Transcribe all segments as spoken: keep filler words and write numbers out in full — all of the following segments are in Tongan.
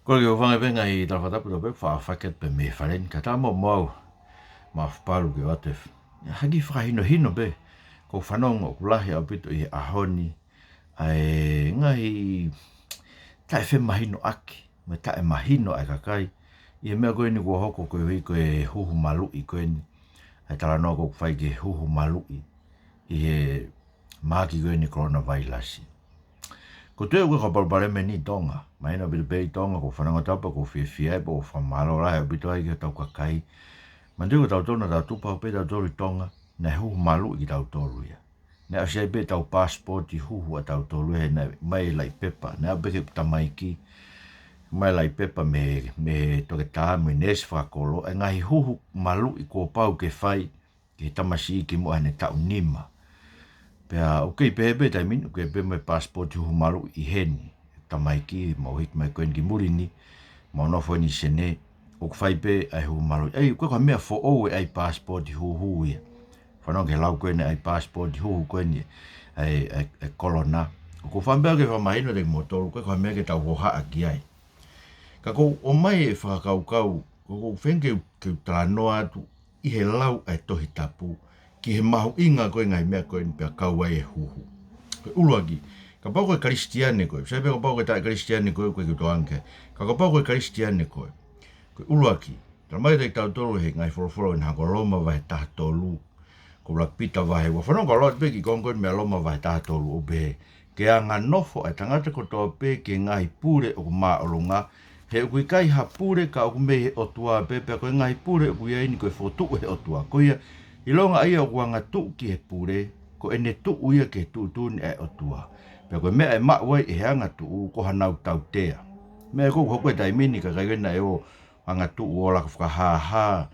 Kole ke u hūfanga pē he ngaahi talafakatapu kotoa pē ʻoku faʻa fakahoko pē mei he fale ni, kae ʻatā mo au, Maʻafu Palu, ke u ʻoatu ha kiʻi fakahinohino pē. ʻOku ou fanongo ʻoku lahi ʻaupito ʻi he ʻaho ni ʻa e ngaahi taʻefemahinoʻaki, mo e taʻemahino ʻa e kakai ʻi he meʻa ko eni kuo hoko koeʻuhi ko e huhu maluʻi ko eni, ʻa e talanoa ʻoku fai ki he huhu maluʻi ʻi he mahaki ko eni coronavirus. Ko e tuʻu ʻoku ʻikai ko ha palopalema eni ʻi Tonga. Mahino ʻaupito pē ʻi Tonga, ʻoku ou fanongo atu pē ʻoku fiefia ai pē, ʻoku fakamālō lahi ʻaupito ai ki hotau kakai. Manatuʻi ko tautolu naʻa tau tupu pē tautolu ʻi Tonga, naʻe huhu maluʻi kitautolu ia. Naʻe ʻosi ʻi ai pē ʻetau passport huhu ʻatautolu he naʻe ʻomai e laʻi pepa, naʻe ʻave pē ki he tamaiki, ʻomai e laʻi pepa mei, mei he toketā mo e neesi fakakolo, ʻa e ngaahi huhu maluʻi kuo pau ke fai ki he tamasiʻi kimuʻa heʻene taʻu nima. Pea ʻoku kei pehē pē taimi ni, ʻoku kei pehē mo e passport huhu maluʻi ʻi heni. Tamaiki, mau hiki mai ko eni ki muli ni, mau nofo eni ʻi Senē, ʻoku fai pē ʻa e huhu maluʻi. ʻAi, ʻoku ʻikai ko ha meʻa foʻou e ʻai passport huhu ia. Fanongo ki he lau ko eni ʻai passport huhu ko eni, ʻa e, ʻa e, ʻa e corona. ʻOku ou fie pē ke fakamahino kiate kimoutolu, ʻoku ʻikai ko ha meʻa ke tau hohaʻa ki ai. Ka ʻoku ou ʻomai e fakakaukau, ʻoku ou feinga ke u, ke u talanoa atu ʻi he lau ʻa e Tohi Tapu ki he mahuʻinga ko e ngaahi meʻa ko eni pea kau ai e huhu. Ko e ʻuluaki, kapau ko e Kalisitiane koe, sai pē kapau ko e taʻe Kalisitiane koe, ʻoku ʻikai ke u tokanga ki ai. Ka kapau ko e Kalisitiane koe, ko e ʻuluaki, talamai kiate kitautolu he ngaahi folofola ʻi he hako Loma vahe taha tolu, ko ʻUluaki Pita vahe ua. Fanongo ki he lau pē ki he konga ko eni mei Loma vahe taha tolu, ʻoku pehē: Ke anganofo ʻa e tangata kotoa pē ki he ngaahi pule ʻoku māʻolunga, he ʻoku ʻikai ha pule ka ʻoku mei he ʻOtua pē, pea ko e ngaahi pule ʻoku ʻi ai ni kuo fokotuʻu ʻe he ʻOtua. Ko ia, ʻilonga ʻa ia ʻoku angatuʻu ki he pule, ko ʻene tuʻu ia ki he tuʻutuʻuni ʻa e ʻOtua. Pea ko e meʻa ʻe maʻu ai ʻe he angatuʻu, ko honau tautea. Meʻa ko ē ʻoku hoko he taimi ni, kakai ko ē naʻe ō angatuʻu ʻo laka fakahāhā.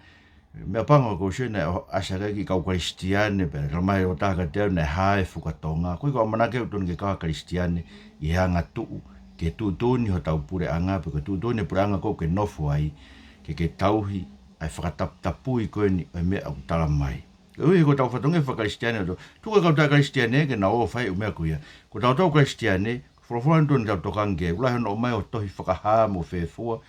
Meʻapango ko e sio naʻe ʻasi hake e kiʻi kau Kalisitiane, pea talamai ʻe he tokotaha kiate au naʻe hā e fuka Tonga. ʻOku ʻikai ko e ʻamanaki ʻoku totonu ke kau ha Kalisitiane ʻi he angatuʻu ki he tuʻutuʻuni hotau puleʻanga, pe ko e tuʻutuʻuni e puleʻanga ʻoku ke nofo ai, ke ke tauhi ʻa e fakataputapui ko eni ʻo e meʻa ʻoku talamai. Koeʻuhi ko hotau fatongia faka-Kalisitiane ʻoku tuku e kau taʻe Kalisitiane ke nau ō ʻo fai e ʻū meʻa ko ia. Ko tautolu Kalisitiane, folofola ʻoku totonu ke tau tokanga ki ai, ʻoku lahi hono ʻomai ʻo tohi fakahā mo fēfua,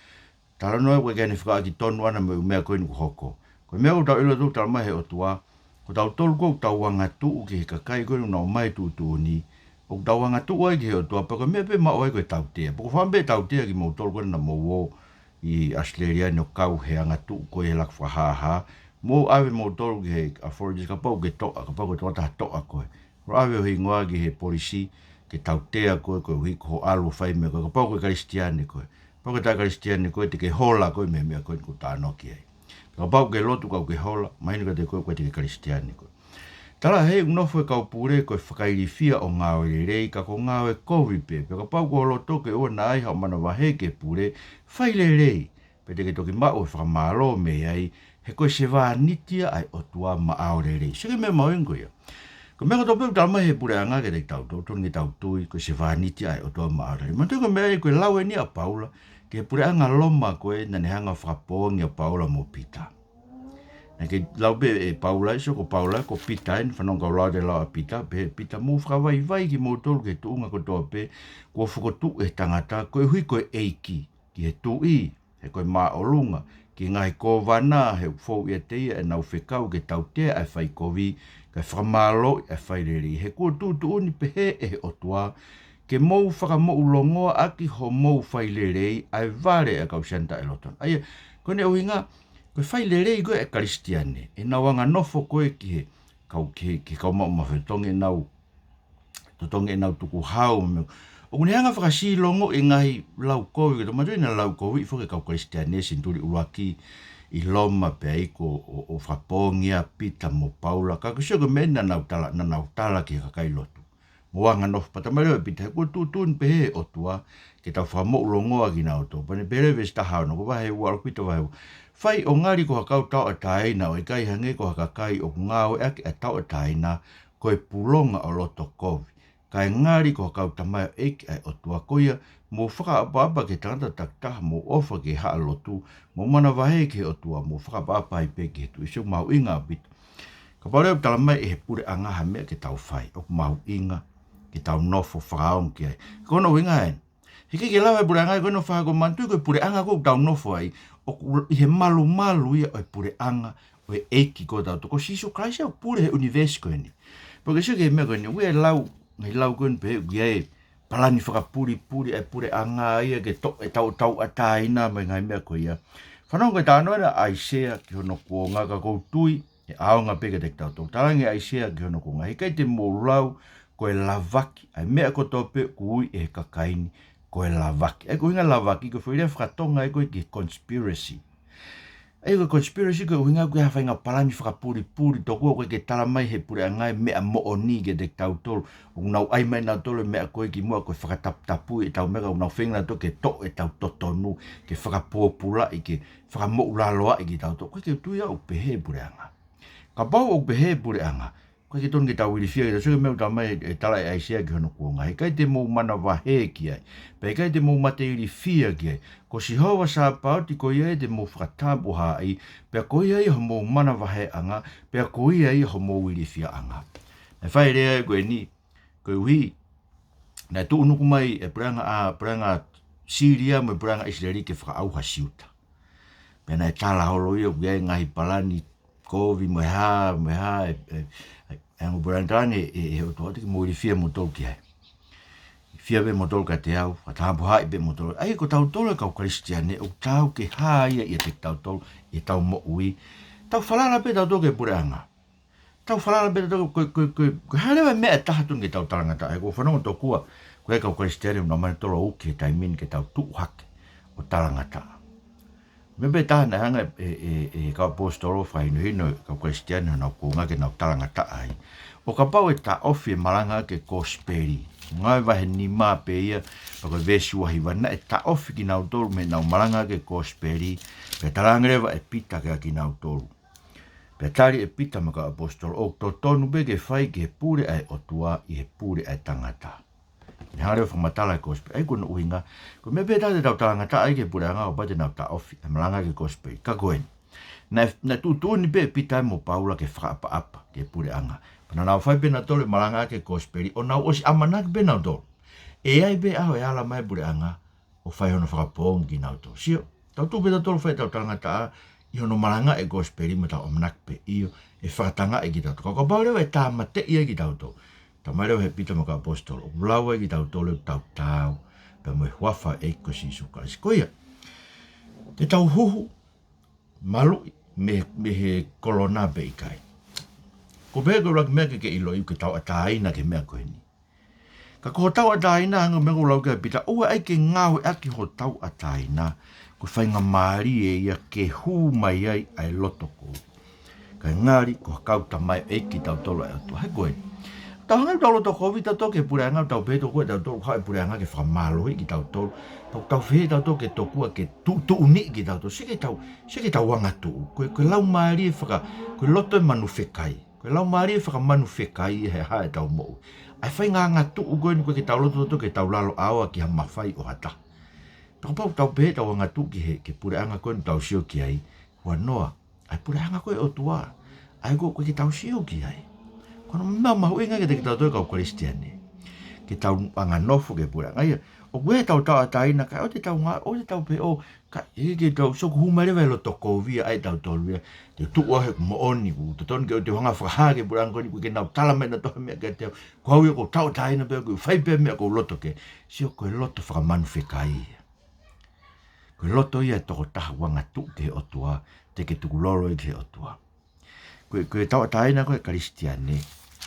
talanoa ʻoku ʻikai ke ne fakaʻaki tonu ʻana mo e ʻū meʻa ko eni kuo hoko. Ko e meʻa ʻoku tau ʻilo atu ʻoku talamai ʻe he ʻOtua, ko tautolu ʻoku tau angatuʻu ki he kakai ko eni ʻoku nau ō mai tuʻutuʻuni, ʻoku tau angatuʻu ai ki he ʻOtua, pea ko e meʻa pē ʻe maʻu ai ko e tautea. Pea ʻoku ou fie pehē tautea kimoutolu ko ena naʻa mou ō ʻi ʻAositelēlia ni ʻo kau he angatuʻu ko ia he laka fakahāhā, mou ʻave moutolu ki he authorities, kapau ʻoku ke toʻa, kapau ko e tokotaha toʻa koe, mou ʻave ʻo hingoa ki he polisi, ke tautea koe koeʻuhi ko hoʻo ʻalu ʻo fai e meʻa ko ē, kapau ko e Kalisitiane koe. Kapau ko e taʻe Kalisitiane koe, te ke hola koe mei he meʻa ko eni ʻoku ou talanoa ki ai. Kapau ʻoku ke lotu ka ʻoku ke hola, mahino kiate koe ʻoku ʻikai te ke Kalisitiane koe. Tala ʻe he ʻū nofo ʻo e kau pule ko e fakailifia ʻo ngāue lelei, ka ko e ngāue kovi pē. Pea kapau ʻoku ke loto ke ʻoua naʻa ʻi ai haʻo manavahē ki he pule, fai lelei, pea te ke toki maʻu e fakamālō mei ai, he ko e sevāniti ia ʻa e ʻOtua maʻau lelei. Sio ki he meʻa mahuʻinga ko ia. Ko e meʻa kotoa pē ʻoku talamai ʻe he puleʻanga kiate kitautolu, totonu ke tau tui, ko e sevāniti ia ʻa e ʻOtua maʻau lelei. Manatuʻi ko e meʻa ia ko e lau eni ʻa Paula ki he puleʻanga Loma ko ē naʻa ne hanga ʻo fakapoongi ʻa Paula mo Pita. Naʻe kei lau pē ʻe Paula, ʻi he sio ko Paula, ko Pita eni, fanongo ki he lau ʻa e lau ʻa Pita, pehē ʻe Pita, mou fakavaivai kimoutolu ki he tuʻunga kotoa pē kuo fokotuʻu ʻe he tangata, koeʻuhi ko e ʻEiki, ki he tuʻi, he ko e māʻolunga, ki he ngaahi kōvana, he ʻoku fou ʻiate ia ʻenau fekau ke tautea ʻa e fai kovi, kae fakamālōʻi ʻa e fai lelei. He kuo tuʻutuʻuni pehē ʻe he ʻOtua, ke mou fakamoʻulongoaʻaki hoʻomou fai lelei, ʻa e vale ʻa e kau siana taʻelotona. ʻA ia, ko ʻene ʻuhinga, ko e fai lelei ko ē ʻa e Kalisitiane, ʻenau anganofo ko ē ki he kau, ki he, ki he kau maʻu mafetotongi ʻenau totongi ʻenau tukuhau mo e meʻa. ʻOku ne hanga ʻo fakasilongoʻi e ngaahi lau kovi, ke tau manatuʻi naʻe lau kovi foki e kau Kalisitiane senituli ʻuluaki ʻi Loma pea iku ʻo, ʻo fakapoongi ʻa Pita mo Paula. Ka ʻoku sio ko e meʻa naʻa nau tala, naʻa nau tala ki he kakai lotu. Mou anganofo, pea talamai leva ʻe Pita, he kuo tuʻutuʻuni pehē ʻe he ʻOtua, ke tau fakamoʻulongoa kinautolu. Pea ne pehē leva veesi taha ono, ko e vahe ua, ʻUluaki Pita vahe ua. Fai ʻo ngali ko ha kau tauʻatāina, ʻo ʻikai hangē ko ha kakai ʻoku ngāueʻaki ʻa e tauʻatāina ko e pulonga ʻo loto kovi, kae ngali ko ha kau tamaioʻeiki ʻa e ʻOtua. Ko ia, mou fakaʻapaʻapa ki he tangata takitaha, mou ʻofa ki he haʻa lotu, mou manavahē ki he ʻOtua, mou fakaʻapaʻapa ai pē ki he tuʻi. Sio mahuʻinga ʻaupito. Kapau leva ʻoku talamai ʻe he puleʻanga ha meʻa ke tau fai, ʻoku mahuʻinga ke tau nofo fakaongo ki ai. Ko hono ʻuhinga ē, He ʻikai ke lava e puleʻanga ko eni ʻo fakahoko e manatuʻi ko e puleʻanga ko ē ʻoku tau nofo ai, ʻoku ʻi he malumalu ia ʻo e puleʻanga ʻo e ʻEiki ko tautolu, ko Sīsū Kalaisi ʻoku pule he ʻunivēsi ko eni. Pea ke sio ki he meʻa ko eni, ʻoku ʻi ai e lau, ngaahi lau ko eni pehē ʻoku ʻi ai e palani fakapulipuli ʻa e puleʻanga ia ke toʻo ʻetau tauʻatāina mo e ngaahi meʻa ko ia. Fanongo ki he talanoa ʻa ʻAisea ki hono kuonga, ka ʻoku ou tui ʻe ʻaonga pē kiate kitautolu. Talaange ʻe ʻAisea ki hono kuonga: He ʻikai te mou lau ko e lavaki ʻa e meʻa kotoa pē ʻoku ui ʻe he kakai ni ko e lavaki. ʻA ia ko e ʻuhinga lavaki, ko e foʻi lea faka-Tonga ia ko e ki he conspiracy. ʻA ia ko e conspiracy ko e ʻuhinga ko e hā, faʻahinga palani fakapulipuli, tokua ʻoku ʻikai ke tala mai ʻe he puleʻanga e meʻa moʻoni kiate kitautolu. ʻOku nau ʻai mai nautolu e meʻa ko ē kimuʻa ko e fakataputapui ʻetau meʻa, ka ʻoku nau feinga nautolu ke toʻo ʻetau totonu, ke fakapōpulaʻi, ke fakamoʻulaloaʻi kitautolu. ʻOku ʻikai ke u tui au ʻoku pehē e puleʻanga. Kapau ʻoku pehē e puleʻanga, ʻoku ʻikai ke tonu ke tau ilifia, ka sio ki he meʻa ʻoku talamai ʻe he tala ʻe ʻAisea ki hono kuonga: He ʻikai te mou manavahē ki ai, pea ʻikai te mou mate ilifia ki ai. Ko Sihova Sāpaoti ko ia ia te mou fakatapuhaaʻi, pea ko ia ia homou manavaheʻanga, pea ko ia ia homou ilifiaʻanga. Naʻe fai e lea ko eni koeʻuhi naʻe tuʻunuku mai e puleʻanga, ʻa, puleʻanga Sīlia mo e puleʻanga ʻIsileli ke fakaʻauha Siuta. Pea naʻe tala holo ia ʻoku ʻi ai e ngaahi palani kovi mo e hā, mo e hā, e, e, e, e ongo puleʻanga, talaange ʻe, ʻe he ʻOtua, ʻoua te mou ilifia moutolu ki ai. Ilifia pē moutolu kiate au, fakatapuhaaʻi pē moutolu. ʻA ia ko tautolu e kau Kalisitiane, ʻoku tau ke hā ia ʻiate kitautolu, ʻi heʻetau moʻui. Tau falala pē tautolu ki he puleʻanga. Tau falala pē tautolu, ko e, ko e, ko e, ko e hā leva e meʻa ʻe taha tonu ke tau talangataʻa ai? ʻOku ou fanongo tokua ko e kau Kalisitiane ʻoku nau manatu tolo uki he taimi ni ke tau tuʻu hake ʻo talangataʻa. Meʻa pē taha naʻe hanga ʻe, ʻe, ʻe he kau ʻaposetolo ʻo fakahinohino e kau Kalisitiane ʻi honau kuonga ke nau talangataʻa ai, ʻo kapau ʻe taʻofi e malanga ʻaki e kosipeli. Ngāue vahe nima pē ia, pea ko e veesi uahiva, naʻe taʻofi kinautolu mei heʻenau malanga ʻaki e kosipeli, pea talaange leva ʻe Pita kiate kinautolu. Pea tali ʻe Pita mo e kau ʻaposetolo, ʻoku totonu pē ke fai ki he pule ʻa e ʻOtua ʻi he pule ʻa e tangata. Naʻe hanga leva ʻo fakamatala e kosipeli. ʻA ia ko hono ʻuhinga, ko e meʻa pē taha te tau talangataʻa ai ki he puleʻanga ʻo kapau te nau taʻofi e malanga ʻaki e kosipeli. Ka ko eni, naʻe, naʻe tuʻutuʻuni pē ʻe Pita mo Paula ke fakaʻapaʻapa ki he puleʻanga. Pea naʻa nau fai pē nautolu e malanga ʻaki e kosipeli, ʻo nau ʻosi ʻamanaki pē nautolu ʻe ʻi ai pē ʻaho ʻe ala mai e puleʻanga ʻo fai hono fakapoongi kinautolu. Sio, tau tuʻu pē tautolu ʻo fai ʻetau talangataʻa ʻi hono malangaʻi e kosipeli mo ʻetau ʻamanaki pē ʻio, ʻe fakatangaʻi kitautolu. Ka kapau leva ʻe tāmateʻi ai kitautolu, talamai leva ʻe Pita mo e kau ʻaposetolo, ʻoku lau ai kitautolu ʻoku tau taau pea mo e huafa ʻo e ʻEiki ko Sīsū Kalaisi. Ko ia, te tau huhu, maluʻi mei, mei he kolona pe ʻikai? Ko e pehē ko e ʻuluaki meʻa ke ke ʻiloʻi, ʻoku ke tauʻatāina ki he meʻa ko eni. Ka ko hoʻo tauʻatāina, hangē ko e meʻa kuo lau ki ai ʻa Pita, ʻoua ʻe ʻai ke ngāueʻaki hoʻo tauʻatāina ko e faingamālie ia ke hū mai ai ʻa e loto kovi. Kae ngali ko ha kau tamaioʻeiki kitautolu ʻa e ʻOtua. He ko e, tau hanga ʻo tau loto kovi tautolu ki he puleʻanga, tau pehē tokua ʻe tautolu ʻoku haʻu e puleʻanga ke fakamālohiʻi kitautolu. Tau, tau pehē tautolu ke tokua ke tuʻutuʻuniʻi kitautolu. Sio ki heʻetau, sio ki heʻetau angatuʻu. Ko e, ko e laumālie faka, ko e loto ʻo e manu fekai. Ko e laumālie fakamanu fekai he hā ʻetau moʻui. ʻA e faʻahinga angatuʻu ko eni, ʻoku ʻikai ke tau loto tautolu ke tau lalo ʻaoa ki ha mafai ʻo ha taha. Pea kapau ʻoku tau pehē ʻetau angatuʻu ki he, ki he puleʻanga ko eni ʻoku tau sio ki ai, huanoa, ʻa e puleʻanga ko ē ʻo e ʻOtua, ʻa ia ʻoku, ʻoku ʻikai ke tau sio ki ai. Ko hono meʻa mahuʻinga kiate kitautolu kau Kalisitiane, ke tau anganofo ki he puleʻanga ia. ʻOku ʻi ai ʻetau tauʻatāina, kae ʻoua te tau ngā, ʻoua te tau pehē, ʻo, ka ʻi he, ke tau, sio, kuo hū mai leva e loto kovi ia ʻa tautolu ia, te u tuʻu au he ʻoku moʻoni, kuo totonu ke u, te u hanga ʻo fakahā ki he puleʻanga ko eni, ʻoku ʻikai ke nau tala mai nautolu ha meʻa kiate au, ko au ia ʻoku ou tauʻatāina pē, ʻoku ou fai pē meʻa ʻoku ou loto ki ai. Sio, ko e loto fakamanu fekai ia. Ko e loto ia ʻo e tokotaha ʻoku angatuʻu ki he ʻOtua, teʻeki tukulolo ia ki he ʻOtua. Ko e, ko e tauʻatāina ko ē ʻa e Kalisitiane,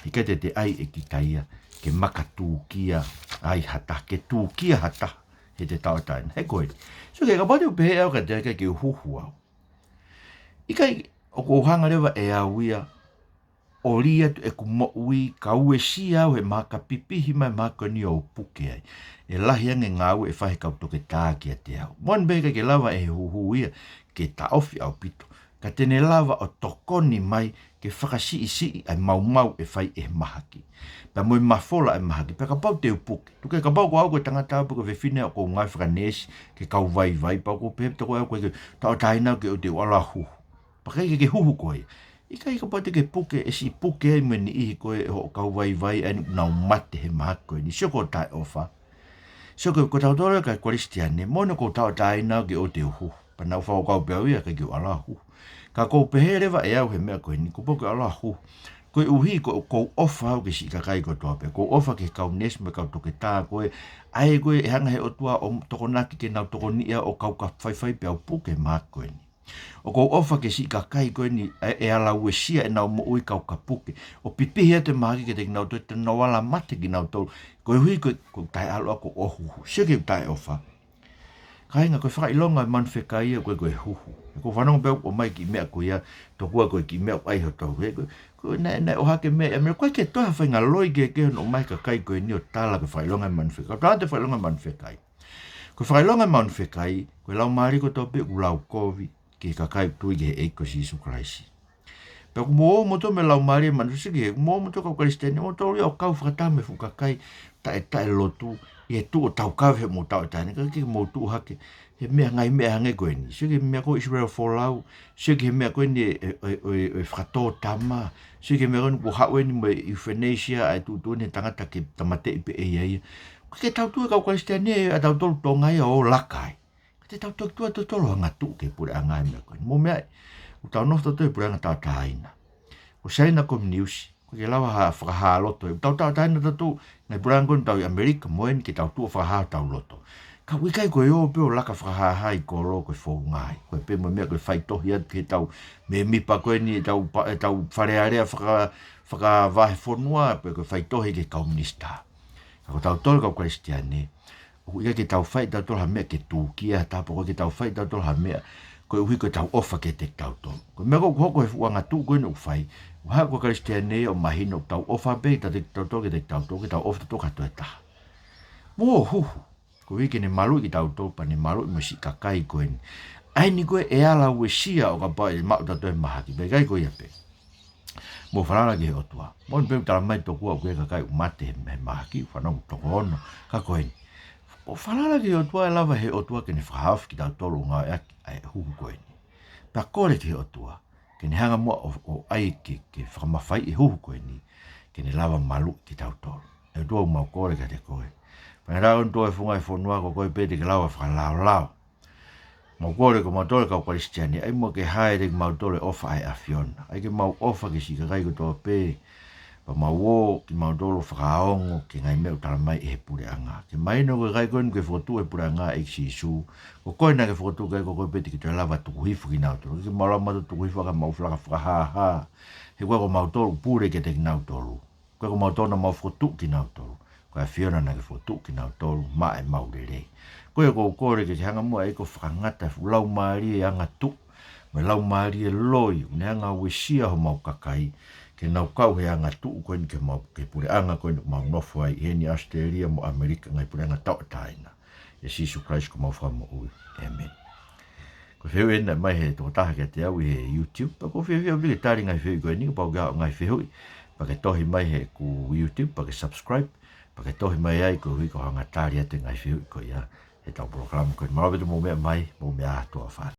ʻikai te te ʻai ʻe kita ia ke makatūkia ai ha taha, ke tūkia ha taha heʻete tauʻatāina. He ko eni. Sio, ke kapau te u pehē au kiate koe ke u huhu au, ʻikai, ʻoku ou hanga leva ʻe au ia ʻo lī atu ʻeku moʻui, ka uesia au he mahaki, pipihi mai e mahaki ko eni ʻo u puke ai. ʻE lahi ange e ngāue ʻe fai ʻe he kau toketā kiate au. Moʻoni pē ʻikai ke lava ʻe he huhu ia ke taʻofi ʻaupito, ka te ne lava ʻo tokoni mai ke fakasiʻisiʻi ʻa e maumau ʻe fai ʻe he mahaki, pea mo e mafola ʻa e mahaki, pea kapau te u puke. Tuku ke, kapau ko au ko e tangata au pe ko e fefine au ʻoku ou ngāue fakaneesi ki he kau vaivai, pea ʻoku ou pehē ʻe au ko e tauʻatāina au ke u, te u ʻalu ʻo huhu. Pea ʻikai ke ke huhu koe. ʻIkai, kapau te ke puke, ʻe siʻi puke ai mo e niʻihi ko ē ʻo hoʻo kau vaivai ʻa eni ʻoku nau mate he mahaki ko eni. Sio ko e taʻeʻofa. So ko, ko tautolu ʻa e kakai Kalisitiane, moʻoni ʻoku ou tauʻatāina au ke ʻoua te u huhu. Pea naʻa ku fakakaukau pē au ia ʻikai ke u ʻalu ʻo huhu. Ka ʻoku ou pehē leva ʻe au he meʻa ko eni, kuo pau ke u ʻalu ʻo huhu. Koeʻuhi ko, ʻoku ou ʻofa au ki he siʻi kakai kotoa pē. ʻOku ou ʻofa ki he kau neesi mo e kau toketā ko ē. ʻA ē ko ē ʻe hanga he ʻOtua ʻo tokonaki ke nau tokoniʻi au ʻo kau ka faifai pē au puke he mahaki ko eni. ʻOku ou ʻofa ki he siʻi kakai ko eni ʻe, ʻe ala uesia ʻenau moʻui kau ka puke. ʻO pipihi atu e mahaki kiate kinautolu te nau ala mate kinautolu. Koeʻuhi ko, ko e taʻeʻalu ʻaʻaku ʻo huhu. Sio ki he taʻeʻofa. Kāinga, ko e fakaʻilonga e manu fekai ia ko e, ko e huhu. ʻOku ou fanongo pē ʻoku ʻomai kiʻi meʻa ko ia, tokua ko e kiʻi meʻa ʻoku ʻai hoto. He ko, ko e naʻe, naʻe ʻohake mei ʻAmelika, ʻoku ʻikai ke toe ha faʻahinga loi kehekehe hono ʻomai ʻe he kakai ko eni ʻo tala ko e fakaʻilonga e manu fekai. Ka ʻoku tala atu e fakaʻilonga e manu fekai. Ko e fakaʻilonga e manu fekai, ko e laumālie kotoa pē ʻoku laukovi ki he kakai ʻoku tui ki he ʻEiki ko Sīsū Kalaisi. Pea ʻoku mou ō moutolu mo e laumālie manu fekai, mou ō moutolu kau Kalisitiane, mou tolu ia ʻo kau fakataha mo e fuʻu kakai taʻe, taʻelotu, ʻi he tuʻu ʻo taukaveʻi hoʻomou tauʻatāina, ka ʻikai ke mou tuʻu hake he meʻa, ngaahi meʻa hangē ko eni. Sio ki he meʻa ko ʻIsileli folau, sio ki he meʻa ko eni ʻo e, ʻo e, ʻo e, ʻo e fakatōtama, sio ki he meʻa ko eni kuo haʻu eni mo e euthanasia, ʻa e tuʻutuʻuni e tangata ke tāmateʻi pē ʻe ia ia. ʻOku ʻikai ke tau tuʻu e kau Kalisitiane ʻa tautolu Tonga ia ʻo laka ai. Ka te tau toki tuʻu atu tautolu ʻo angatuʻu ki he puleʻanga he meʻa ko eni. Mou meaʻi, ʻoku tau nofo tautolu he puleʻanga tauʻatāina. Ko Saina Kominiusi, ʻoku ʻikai ke lava ha fakahā loto. ʻOku tau tauʻatāina tautolu, ngaahi puleʻanga ko eni ʻoku tau ʻi ʻAmelika, mo eni ke tau tuʻu ʻo fakahā hotau loto. Ka ʻoku ʻikai ko e ō pē ʻo laka fakahāhā ʻi kolo ko e founga ia. Ko e pē mo e meʻa ko e faitohi atu ki heʻetau mēmipa ko eni ʻetau pa-, ʻetau Fale Alea faka-, fakavahefonua, pe ko e faitohi ki he kau minisitā. Ka ko tautolu kau Kalisitiane, ʻoku ʻikai ke tau fai tautolu ha meʻa ke tūkia, tā pē ʻoku ʻikai ke tau fai tautolu ha meʻa, koeʻuhi ko ʻetau ʻofa kiate kitautolu. Ko e meʻa ko ē ʻoku hoko he fuʻu angatuʻu ko eni ʻoku fai, ʻoku haʻu ko e Kalisitiane ʻo mahino ʻoku tau ʻofa pē kiate kitautolu, ke tau ʻofa tautolu ki he taha tokotaha. Mou huhu, koeʻuhi ke ne maluʻi kitautolu, pea ne maluʻi mo e siʻi kakai ko eni. ʻA eni ko ē ʻe ala uesia ʻo kapau ʻe maʻu tautolu e mahaki, pea ʻikai ko ia pē. Mou falala ki he ʻOtua. Moʻoni pē ʻoku tala mai tokua ʻoku ʻi ai e kakai ʻoku mate he, he mahaki, fanongo toko ono, ka ko eni. ʻO falala ki he ʻOtua, ʻe lava he ʻOtua ke ne fakahaofi kitautolu ʻo ngāueʻaki ʻa e huhu ko eni. Pea kole ki he ʻOtua ke ne hanga muʻa ʻo, ʻo ʻai ke, ke fakamafaiʻi e huhu ko eni, ke ne lava maluʻi kitautolu. ʻE ʻOtua, ʻoku mau kole kiate koe. Pea ʻi he ʻaho ko e funga e fonua, ko koe pē te ke lava fakalaolao. Mau kole ko mautolu kau Kalisitiane, ʻai muʻa ke hā ʻiate kimautolu e ʻofa ʻa e ʻAfiona. ʻAi ke mau ʻofa ki he siʻi kakai kotoa pē. Pea mau ō kimautolu ʻo fakaongo ki he ngaahi meʻa ʻoku tala mai ʻe he puleʻanga. Ke mahino ko e kakai ko eni kuo ke fokotuʻu he puleʻanga, ʻEiki Sīsū. Ko koe naʻa ke fokotuʻu, ʻikai ko koe pē te ke toe lava tuku hifo kinautolu. ʻIkai ke mau lava mautolu tuku hifo ka mau laka fakahāhā. He ko koe ko mautolu pule kiate kinautolu. Ko koe ko mautolu naʻa mau fokotuʻu kinautolu. Ko e ʻAfiona naʻa ke fokotuʻu kinautolu maʻa ʻemau lelei. Ko ia ʻoku ou kole ke ke hanga muʻa ʻEiki ʻo fakangata e fuʻu laumālie angatuʻu mo e laumālie loi, ʻoku ne hanga uesia homau kakai, ke nau kau he angatuʻu ko eni ki he mau, ki he puleʻanga ko eni ʻoku mau nofo ai, ʻi heni ʻAositelēlia mo ʻAmelika, ngaahi puleʻanga tauʻatāina. ʻIa Sīsū Kalaisi ko homau Fakamoʻui. ʻĒmeni. Ko e fehuʻi eni naʻe ʻomai he tokotaha kiate au ʻi he YouTube, pea ʻoku ou fiefia ʻaupito ke tali e ngaahi fehuʻi ko eni, kapau ʻoku ʻi ai ha ngaahi fehuʻi, pea ke tohi mai heʻeku YouTube, pea ke subscribe, pea ke tohi mai ai koeʻuhi ko e hanga ʻo tali atu e ngaahi fehuʻi ko ia heʻetau polokalama ko eni. Mālō ʻaupito hoʻomou meʻa mai, mou meʻa ā, tuʻa ʻofa ā.